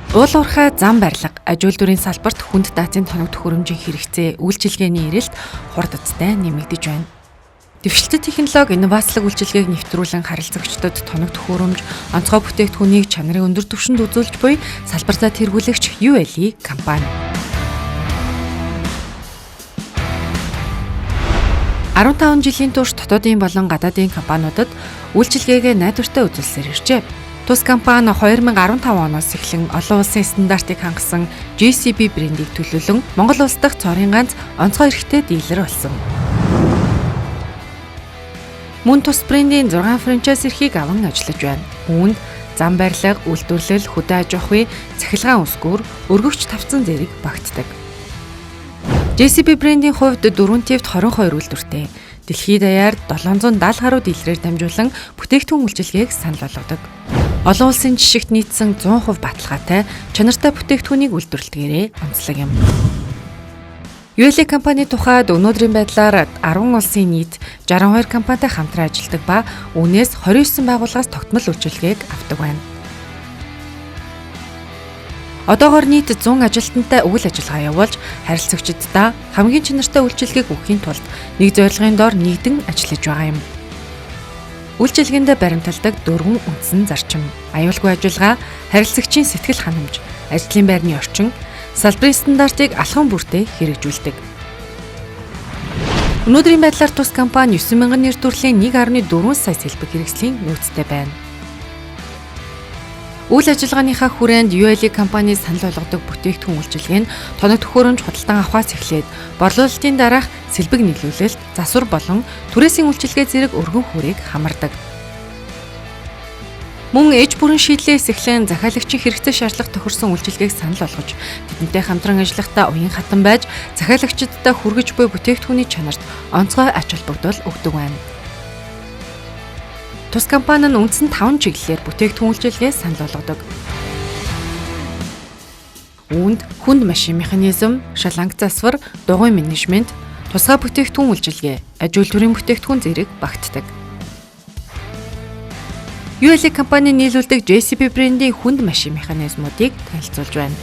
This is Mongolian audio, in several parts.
Уул уурхай, зам барилга, аж үйлдвэрийн салбарт хүнд даацын тоног төхөөрөмжийн хэрэгцээ, үйлчилгээний эрэлт хурдцтай нэмэгдэж байна. Дэвшилтэт технологи, инновацлог үйлчилгээг нэвтрүүлэн харилцагчдад тоног төхөөрөмж, онцгой бүтээгдэхүүнийг чанарын өндөр түвшинд үзүүлж буй салбартаа тэргүүлэгч ULE компани. 15 жилийн турш дотоодын болон гадаадын компаниудад үйлчилгээгээ найдвартай үзүүлсээр иржээ. Тус компани 2015 оноос эхлэн олон улсын стандартыг хангасан JCB брендийг төлөөлөн Монгол улс дахь цорын ганц онцгой эрхтэй дилер болсон. Мөн тус брендийн 6 франчайз эрхийг аван ажиллаж байна. Үүнд зам барилга, үйлдвэрлэл, хөдөө аж ахуй, цахилгаан үсгүүр, өргөгч тавцан зэрэг багтдаг. JCB брендийн хувьд дөрвөн твд 22 үйлдвэртэй. Дэлхийд даяар 770 гаруй дилерээр дамжуулан бүтээгдэхүүн үйлчилгээг санал болгодог. Олон улсын жишгт нийцсэн 100% баталгаатай чанартай бүтээгдэхүүнийг үйлдвэрлэдгээрээ онцлог юм. ULE компани тухайд өнөөдрийн байдлаар 10 улсын нийт 62 компанитай хамтран ажилладаг ба үүнээс 29 байгууллагаас тогтмол үйлчилгээг авдаг байна. Одоогоор нийт 100 ажилтнтай үйл ажиллагаа явуулж харилцагчдаа хамгийн чанартай үйлчилгээг өгөхийн тулд нэг зорилгын дор нийтэн ажиллаж байгаа юм. Үйлчилгээндээ баримталдаг дөрвөн үндсэн зарчим: аюулгүй ажиллагаа, харилцагчийн сэтгэл ханамж, ажлын байрны орчин, салбарын стандартыг алхам бүртээ хэрэгжүүлдэг. Өнөөдрийн байдлаар тус компани 9,000 нэр төрлийн 1.4 сая сэлбэг хэрэгслийн нөөцтэй байна. Үйл ажиллагааныхаа хүрээнд ULE компани санал болгодог бүтээгдэхүүн үйлчилгээ нь тоног төхөөрөмж худалдан авахаас эхлээд борлуулалтын дараах сэлбэг нийлүүлэлт, засвар болон түрээсийн үйлчилгээ зэрэг өргөн хүрийг хамардаг. Мөн эж бүрэн шийдлээс эхлэн захиалагчийн хэрэгцээ шаардлага тохирсон үйлчилгээг санал болгож тэдэнтэй хамтран ажиллахдаа уян хатан байж захиалагчдад хүргэж буй бүтээгдэхүүний чанарт онцгой ач холбогдол өгдөг байна. Тус компани нь үндсэн 5 чиглэлээр бүтээгдэхүүн үйлчилгээ санал болгодог. Үүнд хүнд машин механизм, шаланг засвар, дугуйн менежмент, тусгай бүтээгдэхүүн үйлчилгээ, аж үйлдвэрийн бүтээгдэхүүн зэрэг багтдаг. ULE компани нийлүүлдэг JCB брендийн хүнд машин механизмуудыг танилцуулж байна.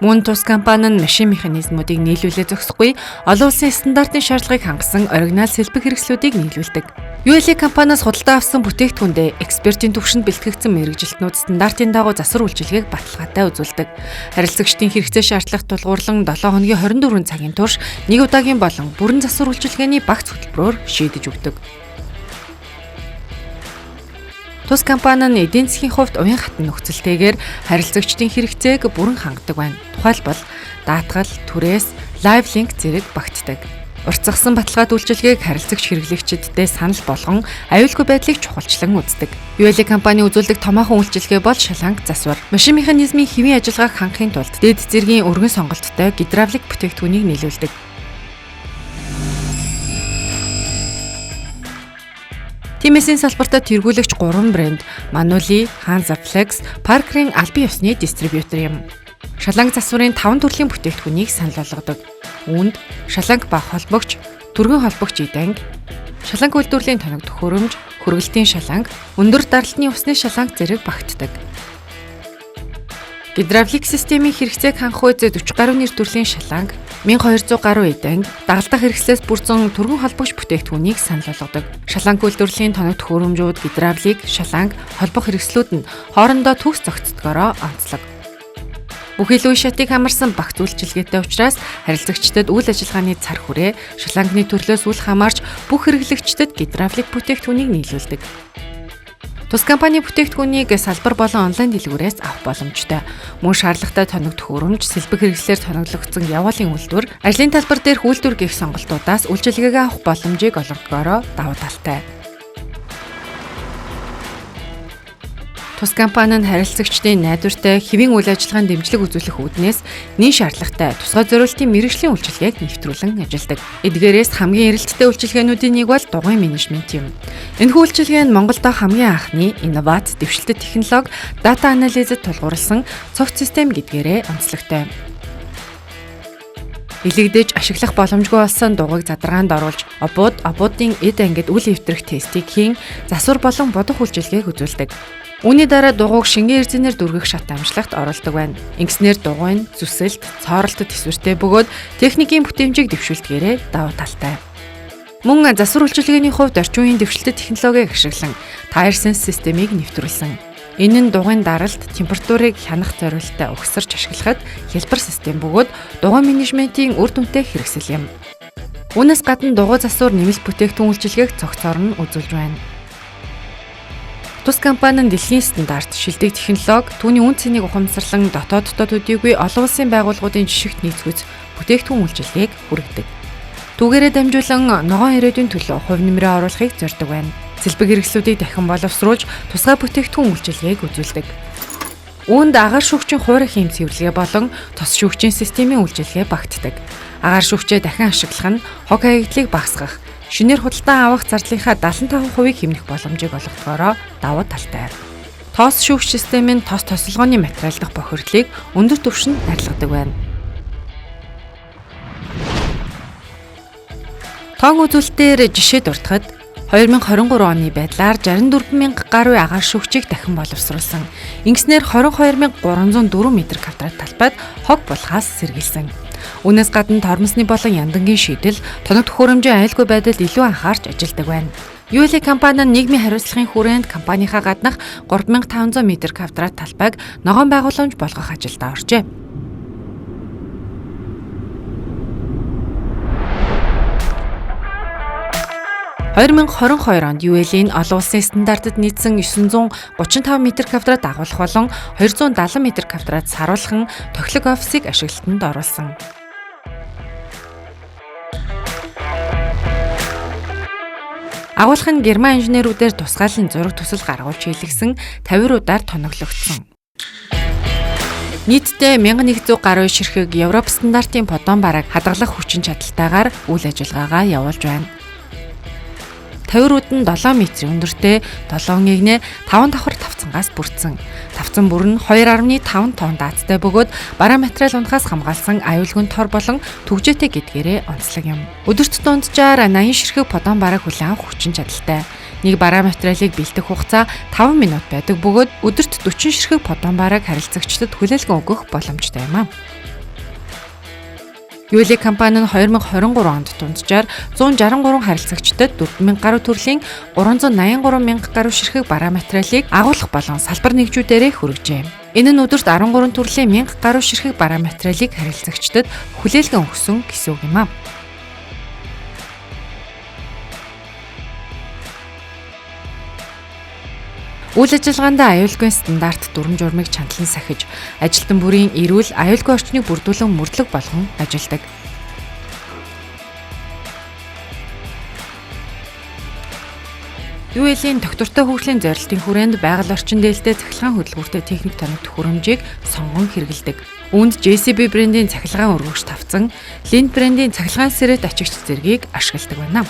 Мөн тус компани нь машин механизмуудыг нийлүүлээ зогсохгүй олон улсын стандартын шаардлагыг хангасан оригинал сэлбэг хэрэгслүүдийг нийлүүлдэг. ULE компаниас худалдан авсан бүтээгдэхүүндээ экспертийн түвшинд бэлтгэгдсэн мэргэжилтнүүд стандартын дагуу засвар үйлчилгээг баталгаатай үзүүлдэг. Харилцагчдын хэрэгцээ шаардлагат тулгуурлан 7 хоногийн 24 цагийн турш нэг удаагийн болон бүрэн засвар үйлчилгээний багц хөтөлбөрөөр шийдэж өгдөг. Тус компани нь эдийн засгийн хувьд уян хатан нөхцөлтэйгээр харилцагчдын хэрэгцээг бүрэн хангадаг байна. Тухайлбал даатгал, түрээс, лайв линк зэрэг багтдаг. Уртсагсан баталгаад үйлчилгээг харилцагч хэрэглэгчиддээ санал болгон аюулгүй байдлыг чухалчлан үздэг. ULE компани үзүүлдэг томоохон үйлчилгээ бол шаланг засвар. Машин механизмын хэвийн ажиллагааг хангахын тулд дээд зэргийн өргөн сонголттой гидравлик бүтээгдэхүүнийг нийлүүлдэг. Тиймээс энэ салбартаа тэргүүлэгч 3 брэнд Manuli, Hansa Flex, Parker-ийн албан ёсны дистрибьютор юм. Шаланг засварын 5 төрлийн бүтээгдэхүүнийг санал болгодог. Үүнд шаланг ба холбогч, түргэн холбогч эданг, шаланг үйлдвэрлэлийн тоног төхөөрөмж, хөргөлтийн шаланг, өндөр даралтны усны шаланг зэрэг багтдаг. Гидравлик системийн хэрэгцээг хангах үед 40 гаруй нэр төрлийн шаланг, 1200 гаруй эданг, дагалдах хэрэгслээс бүрдсэн түргэн холбогч бүтээгдэхүүнийг санал болгодог. Шаланг үйлдвэрлэлийн тоног төхөөрөмжүүд, гидравлик, шаланг, холбох хэрэгслүүд нь хоорондоо төгс зохицдогоороо онцлог. Бүхий л үе шатыг хамарсан багц үйлчилгээтэй учраас харилцагчдад үйл ажиллагааны цар хүрээ, шалангны төрлөөс үл хамаарч бүх хэрэглэгчдэд гидравлик бүтээгдэхүүнийг нийлүүлдэг. Тус компани бүтээгдэхүүнийг салбар болон онлайн дэлгүүрээс авах боломжтой. Мөн шаардлагатай тоног төхөөрөмж, сэлбэг хэрэгслээр тоноглогдсон явуулын үйлдвэр, ажлын талбар дээрх үйлдвэр гэх сонголтуудаас үйлчилгээгээ авах боломжийг олгодгоороо давуу талтай. Тус компани нь харилцагчдын найдвартай хэвийн үйл ажиллагаанд дэмжлэг үзүүлэх үүднээс нэн шаардлагатай тусгай зориултын мэргэжлийн үйлчилгээг нэвтрүүлэн ажилладаг. Эдгээрээс хамгийн эрэлттэй үйлчилгээнүүдийн нэг бол дугуйн менежмент юм. Энэхүү үйлчилгээ нь Монголд хамгийн анхны инновац, дэвшилтэт технологи, дата анализэд тулгуурласан цогц систем гэдгээрээ онцлогтой. Илэгдэж ашиглах боломжгүй болсон дугуйг задаргаанд оруулж, обууд, обуудын эд ангид үл эвтрэх тестийг хийн, засвар болон бодох үйлчилгээг үзүүлдэг. Үүний дараа дугуйг шингэн эрзэнээр дүргэх шат амжлагт оруулдаг байна. Ингэснээр дугуй нь зүсэлт, цооролтод төсвөртэй бөгөөд техникийн бүтээмжийг дэвшүүлдгээрээ давуу талтай. Мөн засвар үйлчилгээний хувьд орчин үеийн дэвшилтэт технологиг ашиглан TireSense системийг нэвтрүүлсэн. Энэ нь дугуйн даралт, температурыг хянах зорилттой угсарч ашиглахад хялбар систем бөгөөд дугуй менежментийн үр дүнтэй хэрэгсэл юм. Үүнээс гадна дугуй засвар нэмэлт бүтээгдэхүүн үйлчилгээг цогцоор нь үзүүлж байна. Тус компани нь дэлхийн стандарт, шилдэг технологи, түүний үн цэнийг ухамсарлан дотооддоо төдийгүй олон улсын байгууллагуудын жишгт нийцгүйц бүтээгдэхүүн үйлчилгээг хүргэдэг. Түүгээрээ дамжуулан ногоон ирээдүйн төлөө хувь нэмрээ оруулахыг зорьдог байна. Сэлбэг хэрэгслүүдийг дахин боловсруулж тусгай бүтээгдэхүүн үйлчилгээг үзүүлдэг. Үүнд агаар шүүгчийн хуурай хийм цэвэрлэгээ болон тос шүүгчийн системийн үйлчилгээ багтдаг. Агаар шүүгчээ дахин ашиглах нь хог хаягдлыг багасгах, шинээр худалдан авах зардлынхаа 75%-ийг хэмнэх боломжийг олгодгоороо давуу талтай. Тос шүүгч систем нь тос тосолгооны материал дахь бохирдлыг өндөр түвшинд арилгадаг байна. Тоон үзүүлэлтээр жишээ дурдахад 2023 оны байдлаар 64 мянга гаруй агаар шүүгчийг дахин боловсруулсан. Ингэснээр 22,304 метр квадрат талбайд хог булхаас сэргийлсэн. Үүнээс гадна тормосны болон яндангийн шийдэл, тоног төхөөрөмжийн аюулгүй байдалд илүү анхаарч ажилладаг байна. ULA компани нь нийгмийн хариуцлагын хүрээнд компанийнхаа гаднах 3500 метр квадрат талбайг ногоон байгууламж болгох ажилд оржээ. 2022 онд UL-ийн олон улсын стандартад нийцсэн 935 метр квадрат агуулах болон 270 метр квадрат саруулхан тохилог офисыг ашиглалтанд оруулсан. Агуулах нь герман инженерүүдээр тусгаалan зураг төсөл гаргуулж хийлгэсэн 50 удаар тоноглогдсон. Нийтдээ 1100 гаруй ширхэг Европ стандартын подон барааг хадгалах хүчин чадалтайгаар үйл ажиллагаагаа явуулж байна. Тавирууд нь 7 метрийн өндөртэй 7 эгнээ 5 давхар тавцангаас бүрдсэн. Тавцан бүр нь 2.5 тонн даацтай бөгөөд бараа материал унахаас хамгаалсан аюулгүй тор болон түгжээтэй гэдгээрээ онцлог юм. Өдөрт дунджаар 80 ширхэг подон барааг хүлээн авах хүчин чадалтай. Нэг бараа материалыг бэлтэх хугацаа 5 минут байдаг бөгөөд өдөрт 40 ширхэг подон барааг харилцагчдад хүлээлгэн өгөх боломжтой юм а. ULA компани нь 2023 онд дунджаар 163 харилцагчдад 4000 гаруй төрлийн 383 мянга гаруй ширхэг бараа материалыг агуулах болон салбар нэгжүүдээрээ хүргэжээ. Энэ нь өдөрт 13 төрлийн 1000 гаруй ширхэг бараа материалыг харилцагчдад хүлээлгэн өгсөн гэсэн үг юм а. Үйл ажиллагаанд аюулгүй стандарт дүрэм журмыг чандлан сахиж, ажилтан бүрийн эрүүл аюулгүй орчныг бүрдүүлэн мөрдлөг болгон ажилладаг. UL-ийн тогтвортой хөгжлийн зорилтын хүрээнд байгаль орчин дээлтэй цахилгаан хөдөлгүүртэй техник тоног төхөөрөмжийг сонгон хэрэглэдэг. Үүнд JCB брендийн цахилгаан өргөгч тавцан, Lind брендийн цахилгаан сэрэт ачигч зэргийг ашигладаг байна.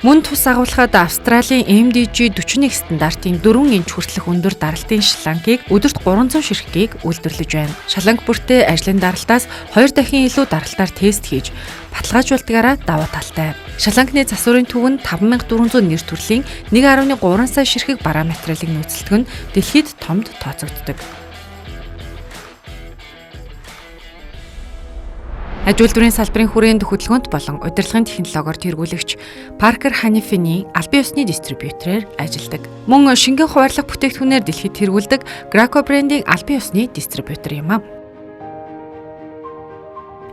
Мөн тус агуулхад Австралийн MDG 41 стандартын 4 инч хүртэлх өндөр даралтын шлангийг өдөрт 300 ширхгийг үйлдвэрлэж байна. Шланг бүртээ ажлын даралтаас 2 дахин илүү даралтаар тест хийж баталгаажуулдгаараа давуу талтай. Шлангны засварын төв нь 5400 нэр төрлийн 1.3 сая ширхэг бараа материалыг нөөцлөдөг нь дэлхийд томд тооцогддог. Аж үйлдвэрийн салбарын хүрээнд хөдөлгөөнт болон удирдлагын технологиор тэргүүлэгч Parker Hannifin-ийн албан ёсны дистрибьютороор ажилладаг. Мөн шингэн хуваарлах бүтээгдэхүүнээр дэлхийд тэргүүлдэг Graco брендийн албан ёсны дистрибьютор юм а.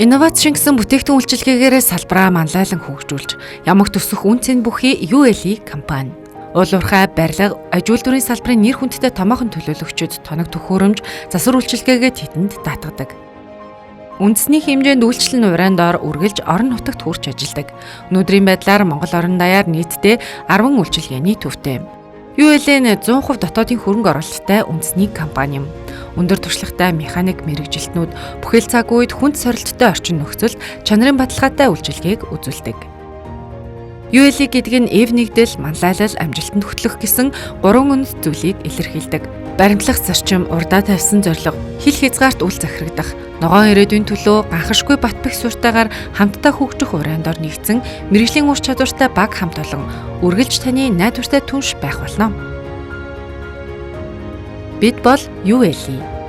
Инновац шингэсэн бүтээгдэхүүн үйлчилгээгээрээ салбараа манлайлан хөгжүүлж, ямагт өсөх үн цэн бүхий ULE компани. Уул уурхай, барилга, аж үйлдвэрийн салбарын нэр хүндтэй томоохон төлөөлөгчид тоног төхөөрөмж, засвар үйлчилгээгээ тэдэнд даатгадаг. Үндэсний хэмжээнд үйлчлэл нь урайн доор үргэлж орон нутагт хүрч ажилладаг. Өнөөдрийн байдлаар Монгол орон даяар нийтдээ 10 үйлчилгээний төвтэй. ULN 100% дотоодын хөрөнгө оруулалттай үндэсний компани юм. Өндөр туршлагатай механик мэргэжилтнүүд бүхэл цаг үед хүнд сорилттой орчин нөхцөлд чанарын баталгаатай үйлчилгээг үзүүлдэг. ULE гэдэг нь эв нэгдэл, манлайлал, амжилтанд хөтлөх гэсэн гурван үнэт зүйлийг илэрхийлдэг. Баримтлах зарчим, урдаа тавьсан зорилго, хил хязгаарт үл захирагдах, ногоон ирээдүйн төлөө ганхашгүй бат бэх суурьтайгаар хамтдаа хөгжих урайн дор нэгдсэн мэргэжлийн ур чадвартай баг хамт олон үргэлж таны найдвартай түнш байх болно. Бид бол ULE.